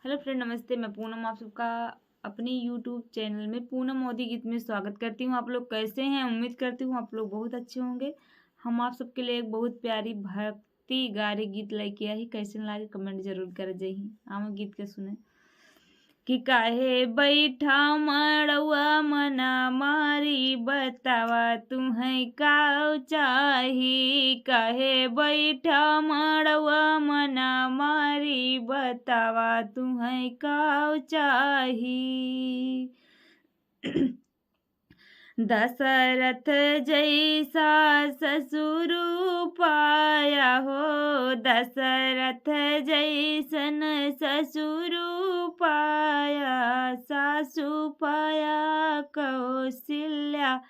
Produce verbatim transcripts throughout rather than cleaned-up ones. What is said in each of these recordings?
हेलो फ्रेंड, नमस्ते। मैं पूनम आप सबका अपने YouTube चैनल में पूनम मोदी गीत में स्वागत करती हूँ। आप लोग कैसे हैं? उम्मीद करती हूँ आप लोग बहुत अच्छे होंगे। हम आप सबके लिए एक बहुत प्यारी भक्ति गारे गीत लेके आई। कैसे लागे, कमेंट जरूर कर जही। आवा गीत के सुने। कि काहे बैठा मड़उआ मना मारी, बतावा तुहैं काव चाही। काहे बैठा मड़उआ मना मारी, बतावा तुहैं काव चाही। दशरथ जैसा ससुर पाया हो, दशरथ जैसन ससुर पाया, सासु पाया कौशल्या,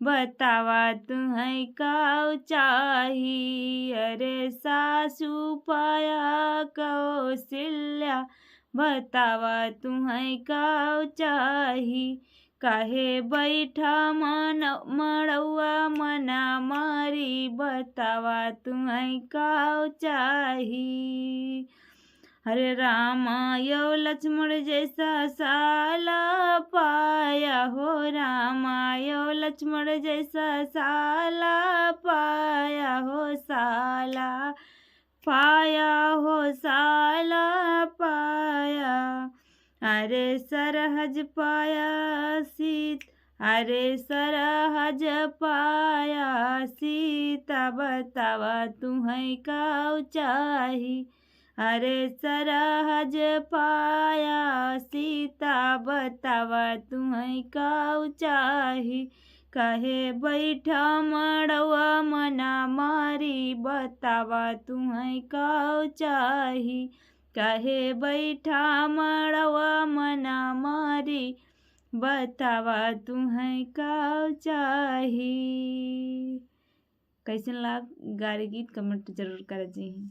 बतावा तुहैं काव चाही। अरे सासु पाया कौशल्या, बतावा तुहैं काव चाही। काहे बैठा मन मड़उआ मना मारी, बतावा तुहैं काव चाही। अरे रामा यो लक्ष्मण जैसा साला पाया हो, रामा यो लक्ष्मण जैसा साला पाया हो, साला पाया हो, साला पाया। अरे सरहज पाया सीत, अरे सरहज पाया सीता, बतावा तुहैं काव चाही। अरे सरहज पाया सीता, बतावा तुहैं काव चाही। काहे बैठा मड़उआ मना मारी, बतावा तुहैं काव चाही। काहे बैठा मड़उआ मना मारी, बतावा तुहैं काव चाही। कैसन लाग गारे गीत, कमेंट जरूर कर जही।